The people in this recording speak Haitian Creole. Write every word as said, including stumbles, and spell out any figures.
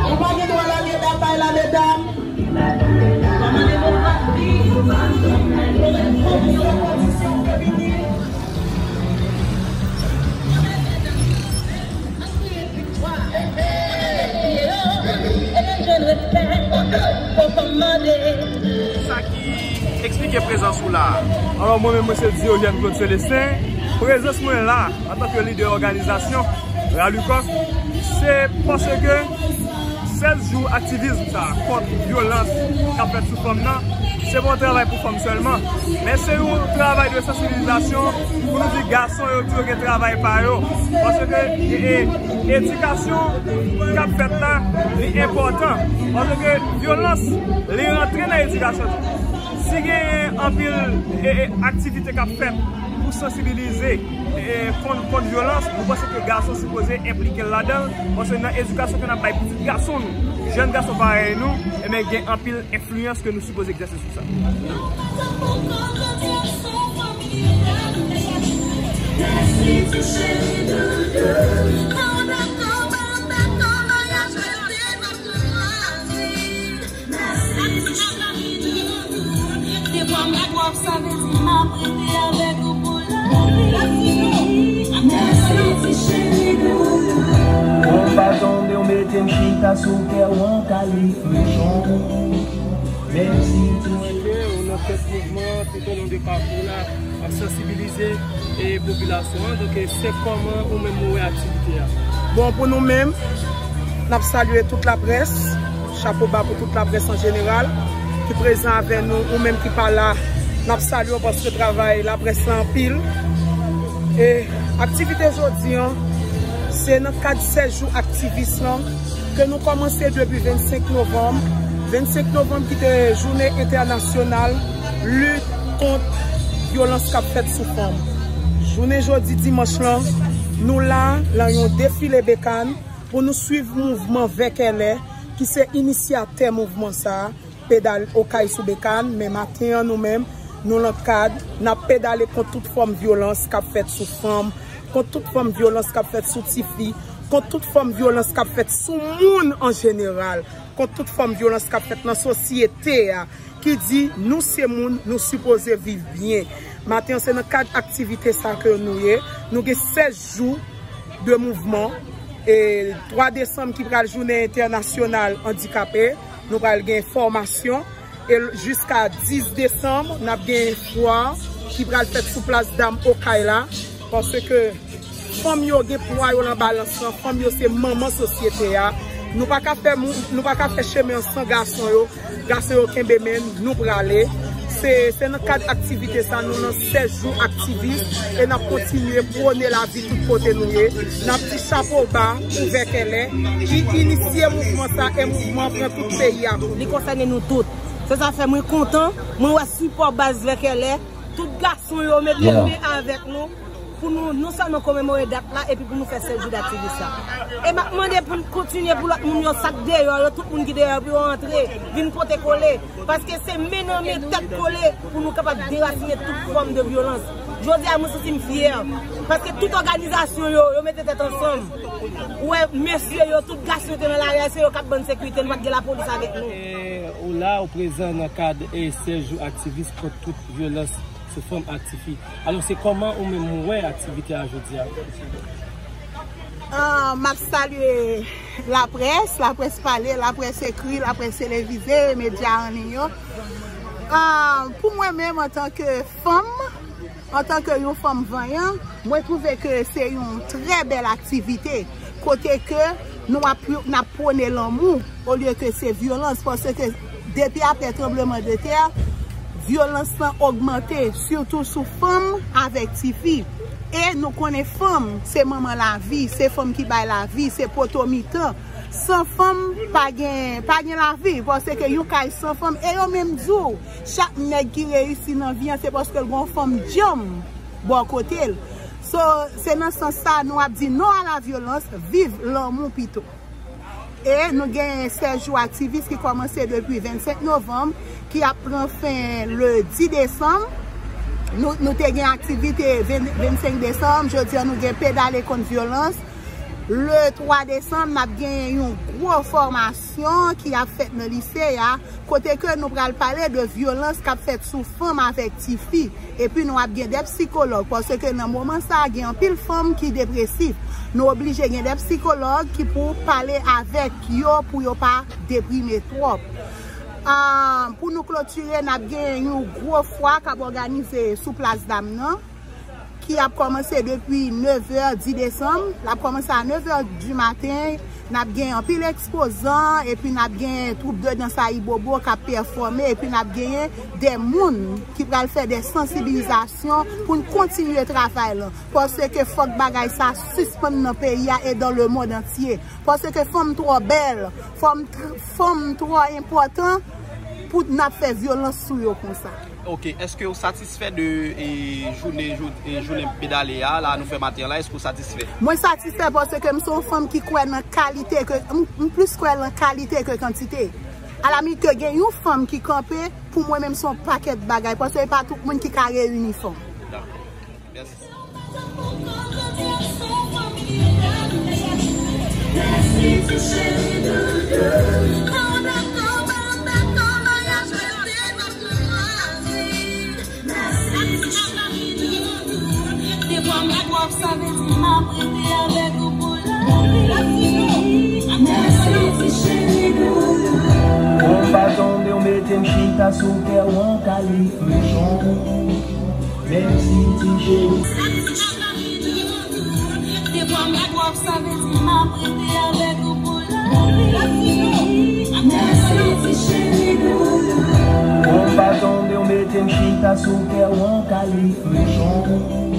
Ou pa gen dwa lage batay la, medam. Sa ki eksplike prezans ou la a? Alò, mwen menm, mwen se Diogène Claude Célestin. Prezans mwen la, antanke lidè òganizasyon Ralucos, se paske sèz jou aktivis sa a kont vyolans k ap fèt sou fanm nan, se pa yon travay pou fanm sèlman, men se yon travay de sansibilizasyon pou nou di gason yo tou yo gen travay pa yo. Paske, e, e, edikasyon k ap fèt la, li enpòtan. Paske vyolans, li rantre nan edikasyon tou. Si genyen anpil, e, e, aktivite k ap fèt pou sansibilize, e, e, kont, kont vyolans, nou panse ke gason sipoze enplike l ladan l, paske nan edikasyon ke n ap bay pitit gason nou, jèn gason parèy nou, ebyen, gen anpil enfliyans ke nou sipoze egzèse sou sa. Ou pa tonbe, ou mete m chita sou kè w an kaliflechon. Mèsi tou. Ou nan tèt mouvman tout au long de parcours la, ap sansibilize e popilasyon an. Donk, e se kòman ou menm ou wè aktivite a? Bon, pou nou menm, n ap salye tout laprès, chapo ba pou tout laprès an jeneral ki prezan avè nou, ou menm ki pa la, n ap salye w paske travay laprès la anpil. E aktivite jodi an, se nan kad sèz jou aktivis lan, ke nou kòmanse depi vennsenk novanm. Vennsenk novanm ki te jounen entènasyonal lit kont vyolans k ap fèt sou fanm. Jounen jodi dimanch lan, nou la, lan yon defile bekàn pou nou swiv mouvman Vèkèlè, ki se inisyatè mouvman sa a. Pedale Okay sou bekàn, men maten an nou menm, nou lan kad, n ap pedale kont tout fòm vyolans k ap fèt sou fanm, kont tout fòm vyolans k ap fèt sou tifi, kont tout fòm vyolans k ap fèt sou moun an jeneral, kont tout fòm vyolans k ap fèt nan sosyete a, ki di nou se moun, nou sipoze viv byen. Maten an se nan kad aktivite sa ke nou ye, nou gen sèz jou de mouvman. E twa desanm ki pral jounen entènasyonal andikape, nou pral gen fòmasyon. E jiska dis desanm, n ap gen fwa ki pral fèt sou plas dam Okay la. Paske fanm yo gen pwa yo lan balans lan, fanm yo se manman sosyete a. Nou pa ka fè mou-, nou pa ka fè chemen an san gason yo. Gason yo kenbe men n, nou prale. Se, se nan kad aktivite sa, nou nan sèz jou aktivis e n ap kontinye pwone lavi tout kote nou ye. N ap di chapo ba pou Vèkèlè ki inisye mouvman sa e mouvman pran tout peyi a. Li konsène nou tout. Se sa fè mwen kontan, mwen wè sipò baz Vèkèlè, tout gason yo mete men avèk nou. Pou nou non sèlman komemore dat la, epi pou nou fè sèz jou daktivis la. E m ap mande pou n kontinye pou lòt moun yo, sa k deyò yo, tout moun ki deyò yo, pou yo antre, vin pote kole. Paske se men nan men, tèt kole, pou nou kapab derasinen tout fòm de vyolans. Jodi a, mwen santi m fyè. Paske tout òganizasyon yo, yo mete tèt ansanm. Ou wè, mesye yo, tout gason yo te nan lari a, se yo k ap ban n sekirite, nou pa t gen lapolis avèk nou. E, ou la, ou prezan nan kad, e, sèz jou aktivis kont tout vyolans sou fanm ak tifi. Alò, se kòman ou menm ou wè aktivite a jodi a? Ah, m ap salye laprès, laprès pale, laprès ekri, laprès televize, medya an liy yo. Ah, pou mwen menm, antanke fanm, antanke yon fanm vanyan, mwen twouve ke se yon trè bèl aktivite, kote ke nou ap, n ap pwone lanmou olye ke se vyolans, paske depi apre tranbleman de tè, Vyolans lan ogmante, sitou sou fanm avèk tifi. E nou konnen fanm se manman lavi, se fanm ki bay lavi, se poto mitan. San fanm, pa gen, pa gen lavi, paske yon kay san fanm, e yo menm di w, chak nèg ki reyisi nan vi an, se paske l gen yon fanm djanm bò kote l. So, se nan sans sa, nou ap di non a la vyolans, viv lanmou pito. E nou gen sèz jou aktivis ki kòmanse depi vennsenk novanm, ki ap pran fen le dis desanm. Nou, nou te gen aktivite ven, vennsenk desanm, jodi a nou gen pedale kont vyolans. Le twa desanm, n ap gen yon gwo fòmasyon ki ap fèt nan lise a, kote ke nou pral pale de vyolans k ap fèt sou fanm avèk tifi. Epi nou ap gen de psikològ, paske nan moman sa a, gen anpil fanm ki depresif. Nou oblije gen de psikològ ki pou pale avèk yo pou yo pa deprime twòp. Ah, pou nou klotire, n ap gen yon gwo fwa k ap òganize sou Plas Dam nan, ki ap kòmanse depi nevè dis desanm. L ap kòmanse a nevè di maten. N ap gen anpil ekspozan, epi n ap gen twoup de dans Ayibobo k ap pèfòme, epi n ap genyen de moun ki pral fè de sansibilizasyon pou n kontinye travay lan. Paske fòk bagay sa sispann nan peyi a e dans le monde entier. Paske fanm twò bèl, fanm tr-, fanm twò enpòtan pou n ap fè vyolans sou yo konsa. Ok, èske w satisfè de e, jounen, jou, e, jounen pedale a, la nou fè maten an la, èske w satisfè? Mwen satisfè paske m se yon fanm ki kwè nan kalite ke, m, m plis kwè nan kalite ke kantite. Alamit ke gen yon fanm ki kanpe, pou mwen menm se yon pakèt bagay, paske e pa tout moun ki ka reyini fanm. Dakò. Mèsi. Ou pa tonbe, ou mete m chita sou kè w an kaliflechon. Mèsi ti cheri. Ou pa tonbe, ou mete m chita sou kè w an kaliflechon.